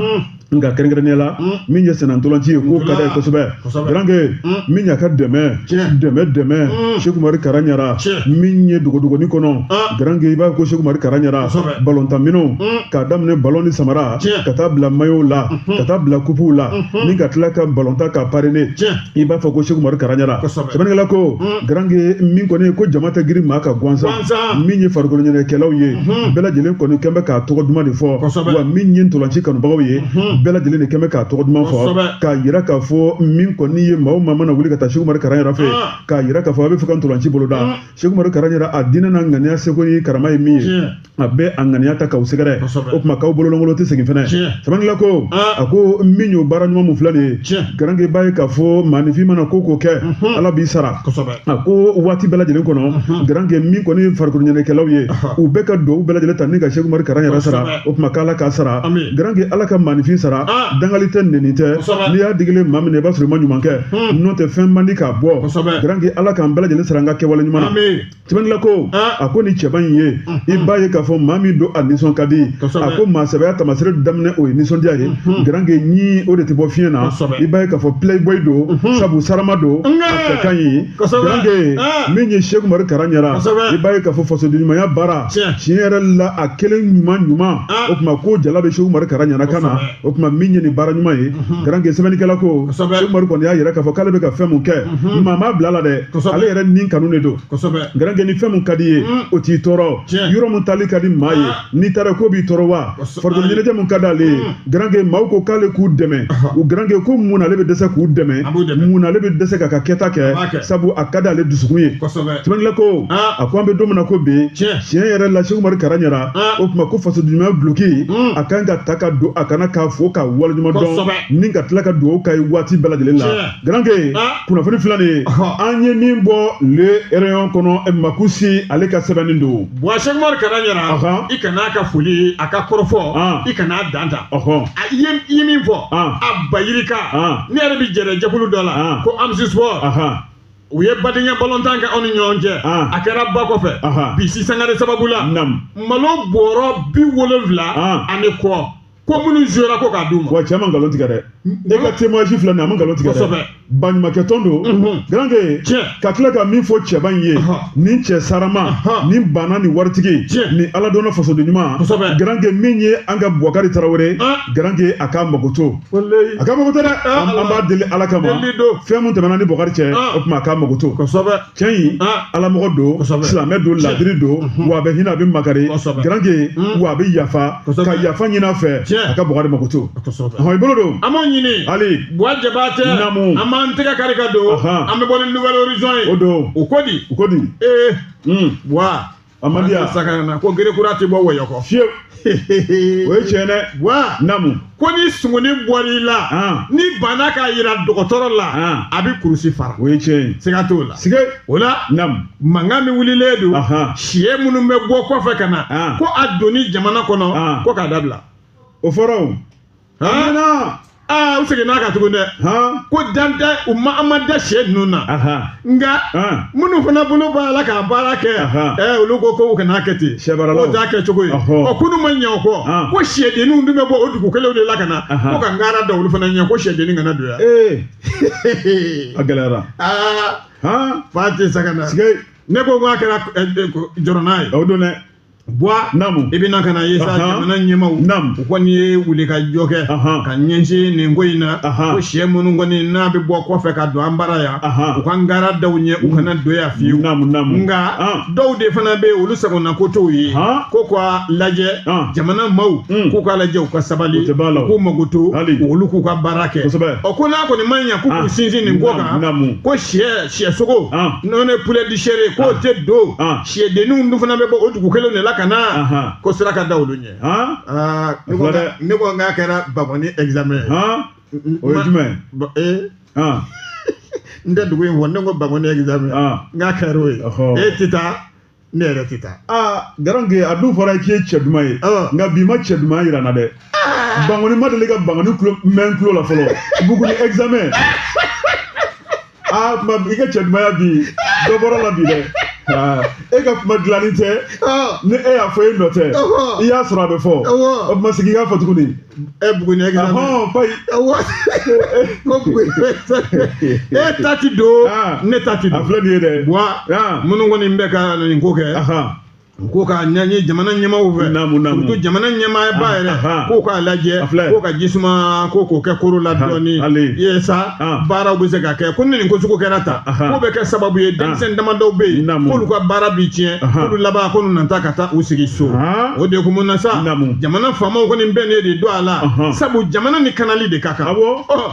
Nka kɛrɛnkɛrɛnnenya la, min ye sennantolanci ye, k'o ka d'a ye kosɛbɛ. Garankɛ, min y'a ka dɛmɛ Seku Umaru Kara Ɲara, min ye dogodogoni kɔnɔ, garankɛ, i b'a ye ko Seku Umaru Kara Ɲara balontanminɛnw, k'a daminɛ balon ni samara ka taa bila maillot la, ka taa bila coupe la, ni ka tila ka balontan ka parrainer, i b'a fɔ ko Seku Umaru Kara Ɲara. Sɛbɛnnikɛla ko, garankɛ, min kɔni ye ko jama tɛ girin maa ka gansan, min ye farikolo ɲɛnajɛkɛlaw ye, bɛɛ lajɛlen kɔni kɛn bɛ k'a tɔgɔ duman de fɔ. Wa min ye ntolanci kanubagaw ye, bɛɛ lajɛlen de kɛn bɛ k'a tɔgɔ duman fɔ, k'a yira k'a fɔ min kɔni ye maa o maa mana wuli ka taa Seku Umaru Kara Ɲara fɛ, k'a yira k'a fɔ a bɛ fɛ ka ntolanci boloda, Seku Umaru Kara Ɲara a diinɛ n'a ŋaniya seko ni karama ye min ye, a bɛ a ŋaniya ta k'aw sɛgɛrɛ. O tuma k'aw bololangolo tɛ segin fɛnɛ. Sɛbɛnnikɛla ko, a ko min y'o baara ɲuman mun filɛ nin ye, garankɛ, b'a ye k'a fɔ maaninfin mana ko ko kɛ, Ala b'i sara. A ko waati bɛɛ lajɛlen kɔnɔ, garankɛ, min kɔni ye farikolo ɲɛnajɛkɛlaw ye, u bɛɛ ka duwawu bɛɛ lajɛlen ta ni ka Seku Umaru Kara Ɲara sara. O tuma k'Ala k'a sara. Garankɛ, Ala ka maaninfin sara, dangali tɛ, nɛni tɛ. N'i y'a digilen maa min na, i b'a sɔrɔ i ma ɲuman kɛ, n'o tɛ fɛn man di k'a bɔ. Garankɛ, Ala k'an bɛɛ lajɛlen sara an ka kɛwale ɲuman na. Sɛbɛnnikɛla ko, a ko ni cɛba in ye, i b'a ye k'a fɔ maa min don a nisɔn ka di. A ko maa sɛbɛya taamasere daminɛ, o ye nisɔndiya ye. Garankɛ, ɲi o de tɛ bɔ fiɲɛ na. I b'a ye k'a fɔ playboy don, sabu sarama don, a cɛ ka ɲi. Garankɛ, min ye Seku Umaru Kara Ɲara, i b'a ye k'a fɔ fasoden ɲumanya baara tiɲɛ yɛrɛ la, a kelen ɲuman ɲuman. O tuma ko jala bɛ Seku Umaru Kara Ɲara kan na. O tuma min ye nin baara ɲuman ye, garankɛ, sɛbɛnnikɛla ko Seku Umaru kɔni y'a yira k'a fɔ k'ale bɛ ka fɛn mun kɛ, maa m'a bila la dɛ, ale yɛrɛ ni kanu de don. Garankɛ, ni fɛn mun ka di ye, o t'i tɔɔrɔ. Yɔrɔ mun taali ka di maa ye, n'i taara ko b'i tɔɔrɔ wa? Farikolo ɲɛnajɛ mun ka d'ale ye, garankɛ, maaw ko k'ale k'u dɛmɛ. U garankɛ ko mun ale bɛ dɛsɛ k'u dɛmɛ, mun ale bɛ dɛsɛ k'a ka kɛta kɛ, sabu a ka d'ale dusukun ye. Sɛbɛnnikɛla ko, a ko an bɛ don min na ko bi, tiɲɛ yɛrɛ la, Seku Umaru Kara Ɲara, o tuma ko fasoden ɲumanya duloki a kan ka ta ka don a kana k'a fo k'a waleɲuman dɔn, ni ka tila ka dugawu k'a ye waati bɛɛ lajɛlen la. Garankɛ, kunnafoni filɛ nin ye, an ye min bɔ Le Rayon kɔnɔ, Makusi ale ka sɛbɛnni don. Buwa, Seku Umaru Kara Ɲara, i kana a ka foli, a ka kɔrɔfɔ, i kana a dan ta. I ye min fɔ a bayirika, ne yɛrɛ bi jɛrɛ jɛkulu dɔ la ko Amsi Sport, u ye badenya balontan kɛ anw ni ɲɔgɔn cɛ, a kɛra ba kɔfɛ bi Sangare sababu la, malo bɔrɔ 70 ani kɔ, ko minnu jouera ko k'a d'u ma. Wa cɛ ma nkalon tigɛ dɛ, e ka témoignage filɛ nin ye, a ma nkalon tigɛ dɛ, baɲumankɛ tɔn don. Garankɛ, ka tila ka min fɔ cɛba in ye, nin cɛ sarama, nin banna, nin waritigi, nin ala dɔnna fasoden ɲuman, garankɛ, min ye an ka Bubakari Tarawele, garankɛ, a k'a magoto, a k'a magoto dɛ. An b'a deli Ala kama, fɛn mun tɛmɛna ni Bubakari cɛ, o tuma a k'a magoto. Cɛ in, alamɔgɔ don, silamɛ don, ladiri don, wa a bɛ hinɛ, a bɛ makari, garankɛ, wa a bɛ yafa, ka yafa ɲini a fɛ, a ka Bubakari magoto. I bolo don. An b'o ɲini. Ali Buwa Jabatɛ. Naamu. An b'an tɛgɛ kari ka don. An bɛ bɔ ni Nouvel Horizon ye. O don. O ko di? O ko di? Buwa. A man di yan. Sakana ko gerekura tɛ bɔ wɔyɔ kɔ. Fiyewu. O ye tiɲɛ dɛ. Buwa. Naamu. Ko ni sumuni bɔr'i la, ni banna k'a yira dɔgɔtɔrɔ la, a bɛ kurusi fara. O ye tiɲɛ ye. Siga t'o la. Siga. O la. Naamu. Mankan min wulilen don, siyɛ minnu bɛ bɔ kɔfɛ ka na, ko a donni jamana kɔnɔ, ko k'a dabila. O fɔra o. Aa, u seginna kan tuguni dɛ. Ko dan tɛ u ma, an ma da sɛ ninnu na. Nka minnu fana bolo b'a la k'a baara kɛ, olu ko ko u kana kɛ ten. Sɛbaaralaw. K'o t'a kɛ cogo ye. Ɔ, k'olu ma ɲɛ o kɔ. Ko sɛdenninw dun bɛ bɔ o dugu kelenw de la ka na. Ko ka ngara da olu fana ɲɛ, ko sɛdennin kana don yan. A gɛlɛyara. Aa. Fati Sakana. Ne ko k'a kɛra jɔrɔna ye. O don dɛ. Buwa. Naamu. I bɛ na ka na ye sa, jamana ɲɛmaaw. Naamu. U kɔni ye wuli ka jɔ kɛ ka ɲɛsin nin ko in na. Ko sɛ minnu kɔni n'a bɛ bɔ kɔfɛ ka don an bara yan, u ka ngara daw ɲɛ, u kana don yan fiyewu. Naamu, naamu. Nka dɔw de fana bɛ yen, olu sagona ko t'o ye. Ko k'a lajɛ, jamana maaw k'u k'a lajɛ, u ka sabali, k'u mago to olu k'u ka baara kɛ. Ɔ, ko n'a kɔni ma ɲɛ k'u k'u sinsin nin ko kan, ko sɛ sogo n'o ye poulet de chair ye, k'o tɛ don, sɛdenninw dun fana bɛ bɔ o dugu kelenw de la ka na, ko sira ka da olu ɲɛ. Ne ko n k'a kɛra Bankɔni examen ye. O ye jumɛn ye? N tɛ dugu in fɔ, ne ko Bankɔni examen, n k'a kɛra o ye. E tɛ taa, ne yɛrɛ tɛ taa. Aa, garankɛ, a dun fɔra k'i ye cɛ duman ye, nka bi ma cɛ duman yira n na dɛ. Bangoni ma deli ka bangoni tulo mɛn tulo la fɔlɔ. Buguni examen. Aa, kuma i ka cɛdumaya bi dɔ bɔra la bi dɛ. E ka kuma dilanni tɛ ni e y'a fɔ, e nɔ tɛ, i y'a sɔrɔ a bɛ fɔ. O tuma sigi i k'a fɔ tuguni. E Buguni examen. Ɔhɔn, payi. Ko Buguni examen, e ta ti don, ne ta ti don. A filɛ nin ye dɛ. Wa minnu kɔni bɛ ka nin ko kɛ, ko k'a ɲɛɲini jamana ɲɛmaaw fɛ, naamu naamu, surtout jamana ɲɛmaaba yɛrɛ, k'o k'a lajɛ, k'o ka jisuma ko k'o kɛ koro la dɔɔni ye sa, baaraw bɛ se ka kɛ. Ko ni nin ko sugu kɛra tan, k'o bɛ kɛ sababu ye denmisɛnnin damadɔw bɛ yen, k'olu ka baara bi tiɲɛ, k'olu laban ko n'u nata ka taa u sigi so. O de kun na sa, jamana faamaw kɔni bɛɛ ne de don a la, sabu jamana ni kanali de ka kan.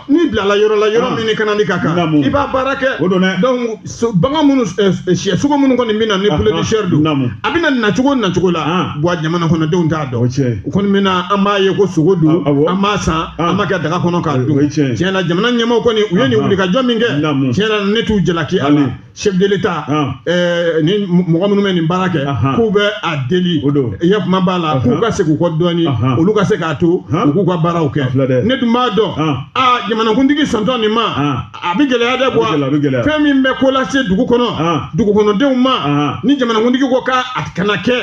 N'i bilala yɔrɔ la, yɔrɔ min ni kanali ka kan, i b'a baara kɛ. Donc bagan minnu, sɛ sogo minnu kɔni bɛ na ni poulet de chair don, a bɛ na nacogo nacogo la, wa jamana kɔnɔdenw t'a dɔn. O kɔni bɛ na, an b'a ye ko sogo don, an b'a san, an b'a kɛ daga kɔnɔ k'a dun. Tiɲɛ na, jamana ɲɛmaaw kɔni u ye nin wulikajɔ min kɛ, tiɲɛ na, ne t'u jalaki a la. Chef de l'État ni mɔgɔ minnu bɛ nin baara kɛ, k'u bɛ a deli, i ya kuma b'a la, k'u ka segin u kɔ dɔɔni, olu ka se k'a to u k'u ka baaraw kɛ. Ne dun b'a dɔn, aa, jamanakuntigi sɔntɔ nin ma, a bɛ gɛlɛya dɛ. Bɔ fɛn min bɛ ko lase dugu kɔnɔ, dugukɔnɔdenw ma, ni jamanakuntigi ko k'a kana kɛ,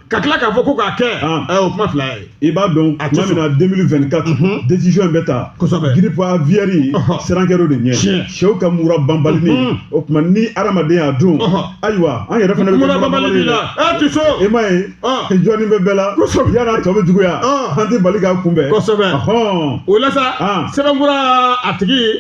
ka tila k'a fɔ ko k'a kɛ, o kuma fila ye. I b'a dɔn tuma min na 2024 décision in bɛ ta, grippe aviaire siran kɛra o de ɲɛ, sɛw ka mura banbalini. O tuma ni hadamaden y'a dun, ayiwa, an yɛrɛ fana bɛ mura banbali b'i la, ɛ ti so. I m'a ye, jɔnni bɛ bɛɛ la, yann'a tɔ bɛ juguya, an tɛ bali k'a kunbɛn. Kosɛbɛ. O la sa, sɛbɛnfura a tigi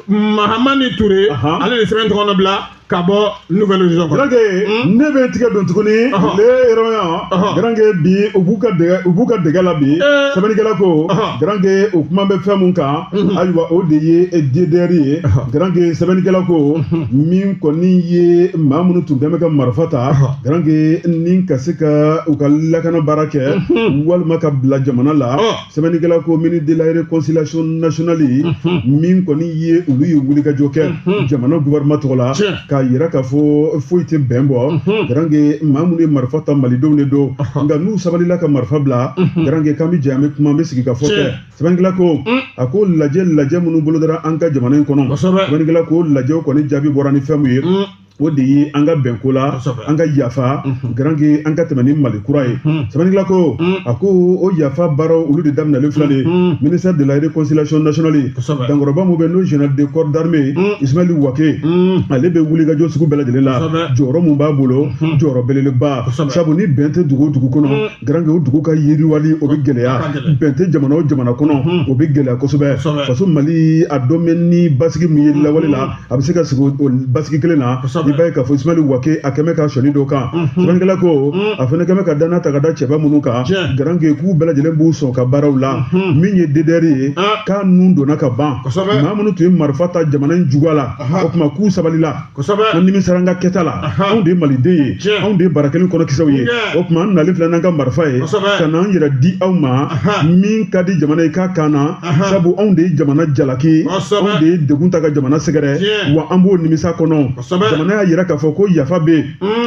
Mahamani Touré, ale de sɛbɛn tɔgɔ bila ka bɔ Nouvel Horizon kɔnɔ. Garanke, ne bɛ n tigɛ don tuguni le yɔrɔ. Garanke, bi u b'u ka dɛgɛ, u b'u ka dɛgɛ la bi. Sɛbɛnnikɛla ko, Garanke, o kuma bɛ fɛn mun kan, ayiwa, o de ye DDR ye. Garanke, sɛbɛnnikɛla ko min kɔni ye maa minnu tun bɛ ka marifa ta, Garanke, ni ka se ka u ka lakana baara kɛ walima ka bila jamana la. Sɛbɛnnikɛla ko ministre de la Réconciliation nationale min kɔni ye, olu ye wulikajɔ kɛ jamana gouvernement tɔgɔ la k'a yira k'a fɔ foyi tɛ bɛn bɔ. Garanke, maa minnu ye marifa ta, malidenw de don, nka n'u sabalila ka marifa bila, Garanke, k'an bɛ jɛ, an bɛ kuma, an bɛ sigi ka fɔ kɛ. Sɛbɛnnikɛla ko, a ko lajɛ minnu bolodara an ka jamana in kɔnɔ, sɛbɛnnikɛla ko lajɛw kɔni jaabi bɔra ni fɛn mun ye, o de ye an ka bɛnko la, an ka yafa, Garanke, an ka tɛmɛ ni Mali kura ye. Sɛbɛnnikɛla ko, a ko o yafa baaraw, olu de daminɛlen filɛ nin ye. Ministère de la Réconciliation nationale, dankɔrɔba mun bɛ n'o général de corps d'armée Ismaël Wake, ale bɛ wulikajɔ sugu bɛɛ lajɛlen la. Jɔyɔrɔ mun b'a bolo, jɔyɔrɔ belebeleba, sabu ni bɛn tɛ dugu o dugu kɔnɔ, Garanke, o dugu ka yiriwali o bɛ gɛlɛya. Bɛn tɛ jamana o jamana kɔnɔ, o bɛ gɛlɛya kosɛbɛ. Faso Mali a dɔn bɛ ni basigi min ye lawale la, a bɛ se ka sigi o basigi kelen na. I b'a ye k'a fɔ Ismaël Wake a kɛmɛ ka sɔnni dɔ kan. Sɛbɛnnikɛla ko a fana kɛmɛ ka danna ta ka da cɛba minnu kan, Garanke, k'u bɛɛ lajɛlen b'u sɔn ka baaraw la. Min ye DDR ye, k'a nun donna ka ban. Maa minnu tun ye marifa ta jamana in juguya la, o tuma k'u sabalila, an nimisara an ka kɛta la, anw de ye maliden ye, anw de ye bara kelen kɔnɔkisɛw ye. O tuma an nalen filɛ n'an ka marifa ye ka n'an yɛrɛ di aw ma. Min ka di jamana ye k'a kan na, sabu anw de ye jamana jalaki, anw de ye degun ta ka jamana sɛgɛrɛ, wa an b'o nimisa kɔnɔ. Jamana y'a yira k'a fɔ ko yafa bɛ yen,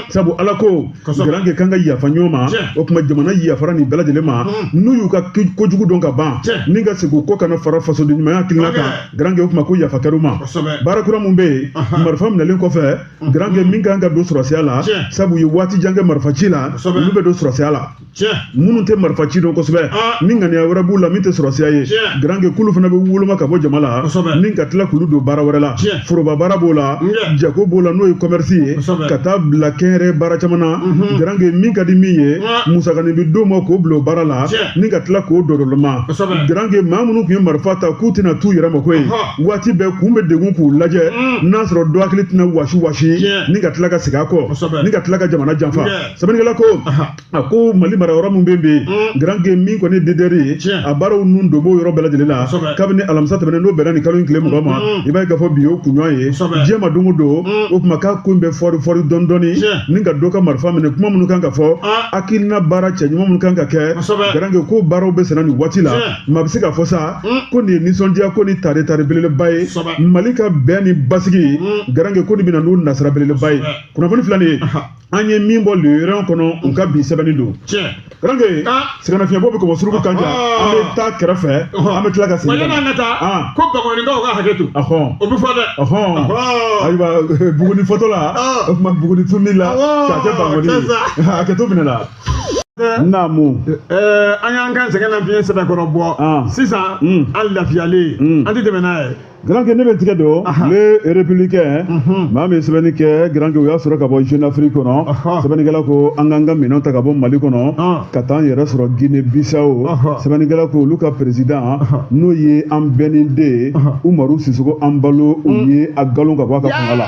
sabu Ala ko, Garanke, kan ka yafa ɲɔgɔn ma. O tuma jamana yafara nin bɛɛ lajɛlen ma, n'u y'u ka kojugu dɔn ka ban, ni ka segin u kɔ kana fara fasoden ɲumanya hakilina kan. Garanke, o tuma ko yafa kɛr'u ma. Baara kura mun bɛ yen, marifa minɛlen kɔfɛ, Garanke, min kan ka don sɔrɔsiya la, sabu u ye waati jan kɛ marifa ci la, olu bɛ don sɔrɔsiya la. Minnu tɛ marifa ci dɔn kosɛbɛ, ni ŋaniya wɛrɛ b'u la min tɛ sɔrɔsiya ye, Garanke, k'olu fana bɛ woloma ka bɔ jama la, ni ka tila k'olu don baara wɛrɛ la. Foroba baara b'o la, jago b'o la, n'o ye commerce ye, ka taa bila kɛnyɛrɛ baara caman na. Garanke, min ka di min ye, musakanin bɛ d'o ma k'o bila o baara la, ni ka tila k'o dɔdɔlɔma. Garanke, maa minnu tun ye marifa ta k'u tɛna t'u yɛrɛ mako ye, waati bɛɛ kun bɛ degun k'u lajɛ, n'a sɔrɔ dɔ hakili tɛna wasi wasi, ni ka tila ka segin a kɔ, ni ka tila ka jamana janfa. Sɛbɛnnikɛla ko, a ko Mali mara yɔrɔ min bɛ yen, Garanke, min kɔni DDR ye, a baaraw nun don b'o yɔrɔ bɛɛ lajɛlen la kabini alamisa tɛmɛnen, n'o bɛnna nin kalo in tile 20 ma. I b'a ye k'a fɔ bi y'o kunɲɔgɔn ye diɲɛ ma don o don. O tuma k'a k'a ko in bɛ fɔri fɔri dɔɔni dɔɔni ni ka dɔ ka marifa minɛ kuma minnu kan ka fɔ hakilina baara cɛ ɲuman minnu kan ka kɛ Garange ko baaraw bɛ senna nin waati la maa bɛ se k'a fɔ sa ko nin ye nisɔndiya ko ni tare tare belebeleba ye Mali ka bɛn ni basigi Garange ko nin bɛna n'o nasira belebeleba ye kunnafoni filɛ nin ye an ye min bɔ Le Rayon kɔnɔ u ka bi sɛbɛnni don Garange sɛgɛnnafiɲɛbɔ bɛ kɔmɔ suruku kan ja an bɛ taa kɛrɛfɛ an bɛ tila ka segin ka na taa ko Bankɔnikaw ka hakɛ to o bɛ fɔ dɛ ayiwa Buguni fɔtɔ la o tuma Buguni tununi la k'a kɛ Bankɔni ye hakɛ to minɛ la. Naamu. An y'an kan sɛgɛn na fiɲɛ sɛbɛkɔrɔ bɔ sisan an lafiyalen an tɛ tɛmɛ n'a ye. Garange ne bɛ tigɛ don Le Républicain maa min ye sɛbɛnni kɛ Garange o y'a sɔrɔ ka bɔ Jeune Afrique kɔnɔ sɛbɛnnikɛla ko an k'an ka minɛnw ta ka bɔ Mali kɔnɔ ka taa an yɛrɛ sɔrɔ Guinée Bissau sɛbɛnnikɛla ko olu ka président n'o ye an bɛnnen den ye Umaru Sissoco Embaló u ye a galon ka bɔ a ka fanga la.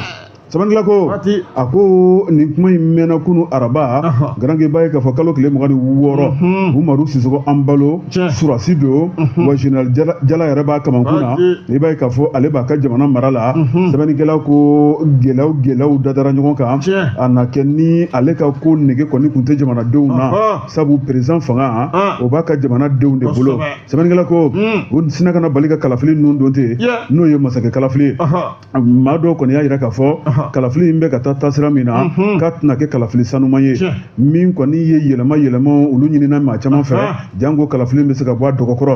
Sɛbɛnnikɛla ko a ko nin kuma in mɛnna kunu araba Garange b'a ye k'a fɔ kalo tile 26 Umaru Sissoco Embaló surasi don wa général Jala yɛrɛ b'a kamankun na i b'a ye k'a fɔ ale b'a ka jamana mara la sɛbɛnnikɛla ko gɛlɛyaw gɛlɛyaw dadara ɲɔgɔn kan a na kɛ ni ale ka ko nege kɔni kun tɛ jamanadenw na sabu président fanga o b'a ka jamanadenw de bolo sɛbɛnnikɛla ko o sina kana bali ka kalafili ninnu don ten n'o ye masakɛ kalafili ye maa dɔw kɔni y'a jira k'a fɔ kalafili in bɛ ka taa taasira min na k'a tɛna kɛ kalafili sanuman ye min kɔni ye yɛlɛma yɛlɛma olu ɲinina maa caman fɛ janko kalafili bɛ se ka bɔ a dɔgɔkɔrɔ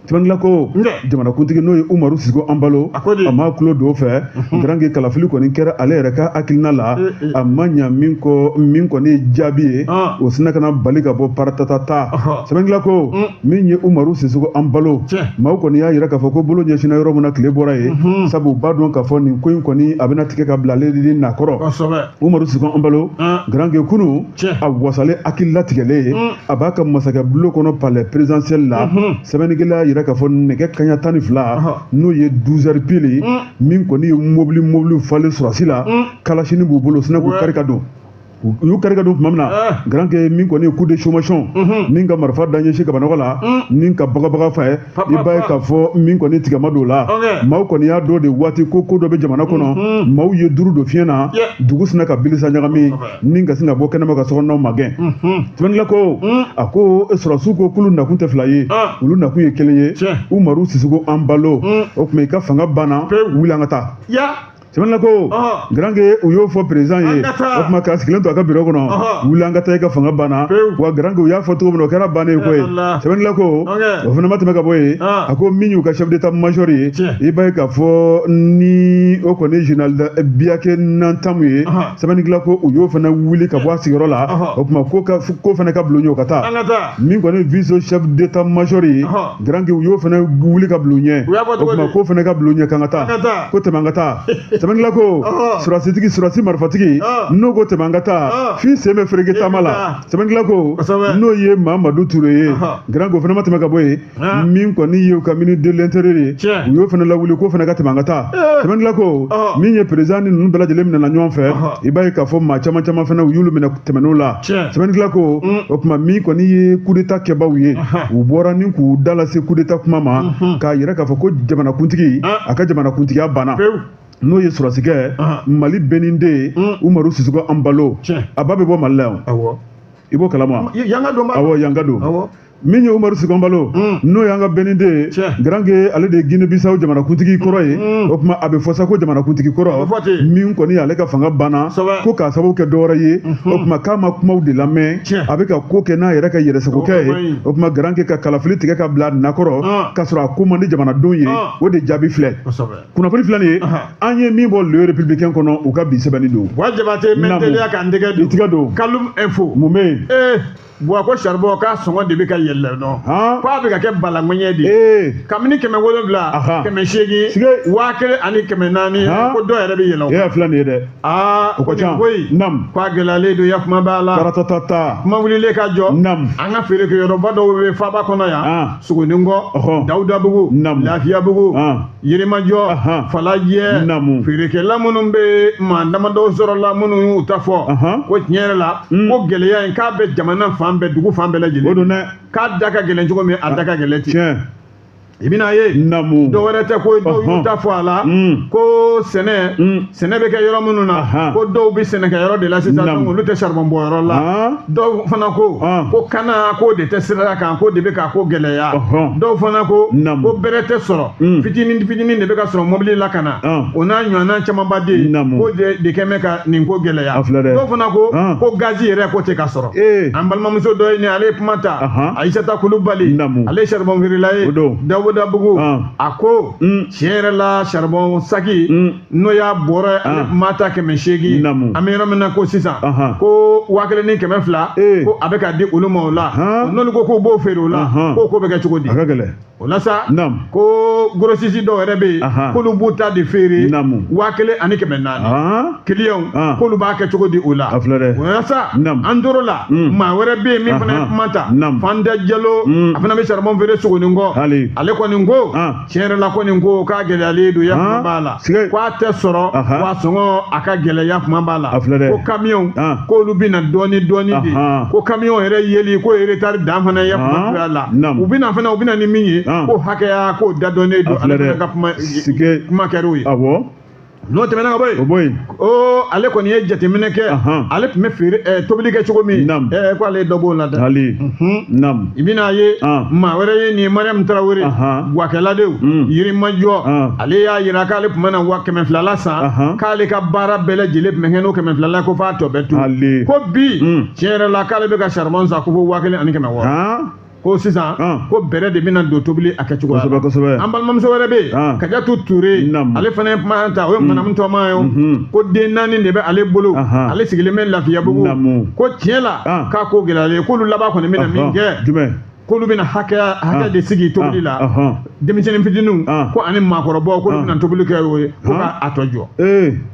sɛbɛnnikɛla ko jamanakuntigi n'o ye Umaru Sissoco Embaló a ma tulo don fɛ Garange kalafili kɔni kɛra ale yɛrɛ ka hakilina la a ma ɲa min kɔ min kɔni ye jaabi ye o sina kana bali ka bɔ paratatata sɛbɛnnikɛla ko min ye Umaru Sissoco Embaló maaw kɔni y'a jira k'a fɔ ko bolo ɲɛsinna yɔrɔ min na tile bɔra yen sabu u b'a dɔn k'a fɔ nin ko in kɔni a bɛna tigɛ ka bila ale de nakɔrɔ Umaru Sissoco Embaló Garange kunu a wasalen hakili latigɛlen ye a b'a ka masakɛ bulon kɔnɔ palais présidentiel la sɛbɛnnikɛla y'a jira k'a fɔ nɛgɛ kanɲɛ 12 n'o ye 12 heures pile min kɔni ye mobili mobiliw falen surasi la kalasini b'u bolo sina k'u kari ka don u y'u kari ka don tuma min na Garange min kɔni ye coup de sommation ni ka marifa da ɲɛsin kabanɔgɔ la ni ka bagabaga fɛ i b'a ye k'a fɔ min kɔni tigɛma don la maaw kɔni y'a dɔn de waati ko ko dɔ bɛ jamana kɔnɔ maaw ye duuru don fiɲɛ na dugu sina ka bilisa ɲagami ni ka sin ka bɔ kɛnɛma ka sokɔnɔnaw magɛn sɛbɛnnikɛla ko a ko sɔrɔsiw ko k'olu nakun tɛ fila ye olu nakun ye kelen ye Umaru Sissoco Embaló o tuma i ka fanga banna wuli an ka taa sɛbɛnnikɛla ko Garange u y'o fɔ président ye o tuma k'a sigilen to a ka bureau kɔnɔ wuli an ka taa i ka fanga banna wa Garange u y'a fɔ cogo min na o kɛra bannen ye koyi sɛbɛnnikɛla ko o fana ma tɛmɛ ka bɔ yen a ko min y'u ka chef d'état major ye i b'a ye k'a fɔ ni o kɔni général Biyake Nantamu ye sɛbɛnnikɛla ko u y'o fana wuli ka bɔ a sigiyɔrɔ la o tuma ko fana ka bulon ɲɛ o ka taa min kɔni vice chef d'état major ye Garange u y'o fana wuli ka bulon ɲɛ o tuma ko fana ka bulon ɲɛ k'an ka taa ko tɛmɛ an ka taa sɛbɛnnikɛla ko surasitigi surasi marifatigi n'o ko tɛmɛ an ka taa f'i sen bɛ fereke taama la sɛbɛnnikɛla ko n'o ye Mamadu Ture ye Garange o fana ma tɛmɛ ka bɔ yen min kɔni ye u ka ministre de l'intérieur ye u y'o fana lawuli k'o fana ka tɛmɛ an ka taa sɛbɛnnikɛla ko min ye président ni ninnu bɛɛ lajɛlen minɛna ɲɔgɔn fɛ i b'a ye k'a fɔ maa caman caman fana u y'olu minɛ tɛmɛn'o la sɛbɛnnikɛla ko o tuma min kɔni ye coup d'état kɛbaaw ye u bɔra ni k'u da lase coup d'état kuma ma k'a yira k'a fɔ ko jamanakuntigi a ka jamanakuntigiya banna n'o ye sɔrɔsikɛ Mali bɛnninden Umaru Sissoco Embaló a ba bɛ bɔ Mali la yan i b'o kalama awɔ yanga don min ye Umaru Sissoco Embaló n'o y'an ka bɛnninden ye Garange ale de ye Guinée Bissau jamanakuntigi kɔrɔ ye o tuma a bɛ fɔ sa ko jamanakuntigi kɔrɔ min kɔni ale ka fanga banna ko k'a sababu kɛ dɔwɛrɛ ye o tuma k'a ma kumaw de lamɛn a bɛ ka ko kɛ n'a yɛrɛ ka yɛrɛsagokɛ ye o tuma Garange ka kalafili tigɛ ka bila nakɔrɔ k'a sɔrɔ a ko man di jamanadenw ye o de jaabi filɛ kunnafoni filɛ nin ye an ye min bɔ Le Républicain kɔnɔ u ka bi sɛbɛnni don wa Jabate n bɛ teliya ka n tɛgɛ don i tigɛ don Kalum Info mun bɛ yen Buwa ko charbon k'a sɔngɔ de bɛ ka yɛlɛ nɔ k'a bɛ ka kɛ balaŋɛɲɛ de ye kabini 700 800 1400 ko dɔ yɛrɛ bɛ yɛlɛ o e y'a filɛ nin ye dɛ o ka ca koyi k'a gɛlɛyalen don ya kuma b'a la taratatata kuma wulilen ka jɔ nam an ka feerekɛyɔrɔba dɔw bɛ faaba kɔnɔ yan Sogonikɔ Dawudabugu Lafiyabugu Yirimajɔ Falajɛ feerekɛla minnu bɛ maa damadɔ sɔrɔla minnu y'u ta fɔ ko tiɲɛ yɛrɛ la ko gɛlɛya in k'a bɛ jamana fan bɛɛ dugu fan bɛɛ lajɛlen o don dɛ k'a da ka gɛlɛn cogo min a da ka gɛlɛn ten I bɛna ye Naamu. Dɔw wɛrɛ tɛ ko dɔw y'u ta fɔ a la ko sɛnɛ bɛ kɛ yɔrɔ minnu na, ko dɔw bɛ sɛnɛkɛ yɔrɔ de la sisan, donc olu tɛ charbon bɔ yɔrɔ la. Dɔw fana ko ko kana ko de tɛ sira kan, ko de bɛ ka ko gɛlɛya. Dɔw fana ko ko bɛrɛ tɛ sɔrɔ, fitinin fitinin de bɛ ka sɔrɔ mobili la ka na, o n'a ɲɔgɔnna camanba de yen, ko de kɛ bɛ ka nin ko gɛlɛya. Dɔw fana ko ko gazi yɛrɛ ko tɛ ka sɔrɔ. An balimamuso dɔ ye nin, ale ye kuma ta, Ayisata Kulubali, ale ye charbon feerela ye Dabudabugu. A ko tiɲɛ yɛrɛ la charbon saki n'o y'a bɔrɔ ale tun b'a ta 800, an bɛ yɔrɔ min na ko sisan ko 1200 ko a bɛ ka di olu ma o la. N'olu ko k'u b'o feere o la, k'o ko bɛ kɛ cogo di? O la sa ko grossiste dɔw yɛrɛ bɛ yen k'olu b'u ta de feere 1400, clients k'olu b'a kɛ cogo di o la? O la sa an tor'o la, maa wɛrɛ bɛ yen min fana ye kuma ta, Fanta Jalo, a fana bɛ charbon feere Sogonikɔ. Ale kɔni ko tiɲɛ yɛrɛ la kɔni ko k'a gɛlɛyalen don, ya kuma b'a la, k'a tɛ sɔrɔ, wa sɔngɔ a ka gɛlɛya kuma b'a la, ko camion k'olu bɛ na dɔɔni dɔɔni de, ko camion yɛrɛ yeli ko retard dan fana ya kuma b'a la, u bɛ na fana, u bɛ na ni min ye ko hakɛya k'o da dɔnnen don. Ale fana ka kuma kɛr'o ye. N'o tɛmɛna ka bɔ yen, o ale kɔni ye jateminɛ kɛ, ale tun bɛ feere tobili kɛ cogo min, ko ale ye dɔ b'o la dɛ. I bɛna ye maa wɛrɛ ye nin ye, Mariam Tarawele, guwakɛla de, Yirimajɔ. Ale y'a yira k'ale tun bɛ na 200 la san, k'ale ka baara bɛɛ lajɛlen tun bɛ kɛ n'o 200 la, ko f'a tɔ bɛ to, ko bi tiɲɛ yɛrɛ la k'ale bɛ ka charbon san ko fo 1600. Ko sisan ko bɛrɛ de bɛna don tobili a kɛcogo la. An balimamuso wɛrɛ bɛ yen, Kajatu Ture, ale fana ye kuma ta, o ye manamu tɔma ye, ko den 4 de bɛ ale bolo, ale sigilen bɛ Lafiyabugu, ko tiɲɛ la k'a ko gɛlɛyalen, k'olu laban kɔni bɛna min kɛ, k'olu bɛna hakɛ de sigi tobili la, denmisɛnnin fitininw ko ani maakɔrɔbaw k'olu bɛna tobili kɛ o ye, ko k'a tɔ jɔ.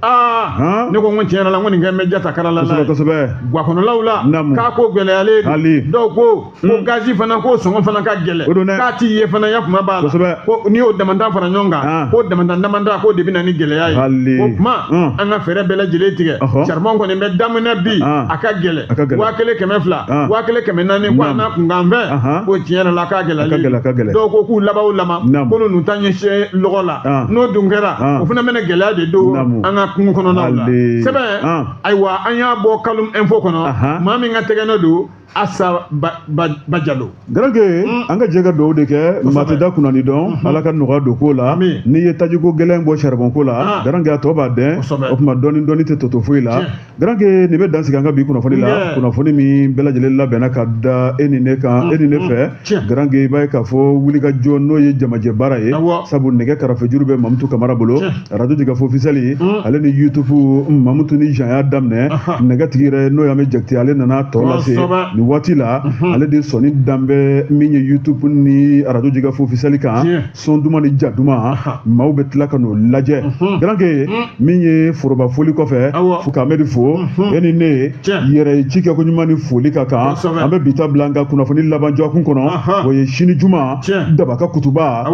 Aa, ne ko n ko tiɲɛ yɛrɛ la n ko nin kɛ bɛ jata kara la guwakɔnɔlaw la, k'a ko gɛlɛyalen don. Dɔw ko ko gazi fana ko sɔngɔ fana ka gɛlɛn, k'a ti ye fana ya kuma b'a la, ko n'i y'o damanda fara ɲɔgɔn kan, ko damanda damanda k'o de bɛ na ni gɛlɛya ye. O kuma an ka fɛɛrɛ bɛɛ lajɛlen tigɛ, charbon kɔni bɛ daminɛ bi a ka gɛlɛn, 1200, 1400, ko a n'a kunkanfɛn, ko tiɲɛ yɛrɛ la k'a gɛlɛyalen. Dɔw ko k'u laban o lama, k'olu ninnu ta ɲɛsin lɔgɔ la, n'o dun kɛra o fana bɛna gɛlɛya de don an ka kungo kɔnɔnaw la. Sɛbɛn ayiwa an y'a bɔ Kalum Info kɔnɔ, maa min ka tɛgɛ don Asa Bajalo. Garanke, an ka jɛ ka dugawu de kɛ, maa tɛ da kunnani dɔn, Ala ka nɔgɔya don ko la. N'i ye tajiko gɛlɛn bɔ charbon ko la, Garanke a tɔ b'a dɛn, o tuma dɔɔni dɔɔni tɛ tɔ to foyi la. Garanke, nin bɛ dan sigi an ka bi kunnafoni la, kunnafoni min bɛɛ lajɛlen labɛnna ka da e ni ne kan, e ni ne fɛ. Garanke, i b'a ye k'a fɔ wulikajɔ n'o ye jamajɛ baara ye, sabu nɛgɛ karafejuru bɛ Mamutu Kamara bolo, radio Jigafo officiel, ale ni YouTube Mamutu ni Jean y'a daminɛ, nɛgɛtigi yɛrɛ n'o y'an bɛ Jakite, ale nana tɔ lase. Nin waati la ale de sɔnni dan bɛ min ye YouTube ni radio Jigafo officiel kan, son duman ni ja duman, maaw bɛ tila ka n'o lajɛ. Garanke, min ye foroba foli kɔfɛ, fo k'Amedi fo, e ni ne yɛrɛ ye ci kɛ ko ɲuman ni foli ka kan. An bɛ bi ta bila an ka kunnafoni laban jɔkun kɔnɔ, o ye sini juma Dabaka Kutuba.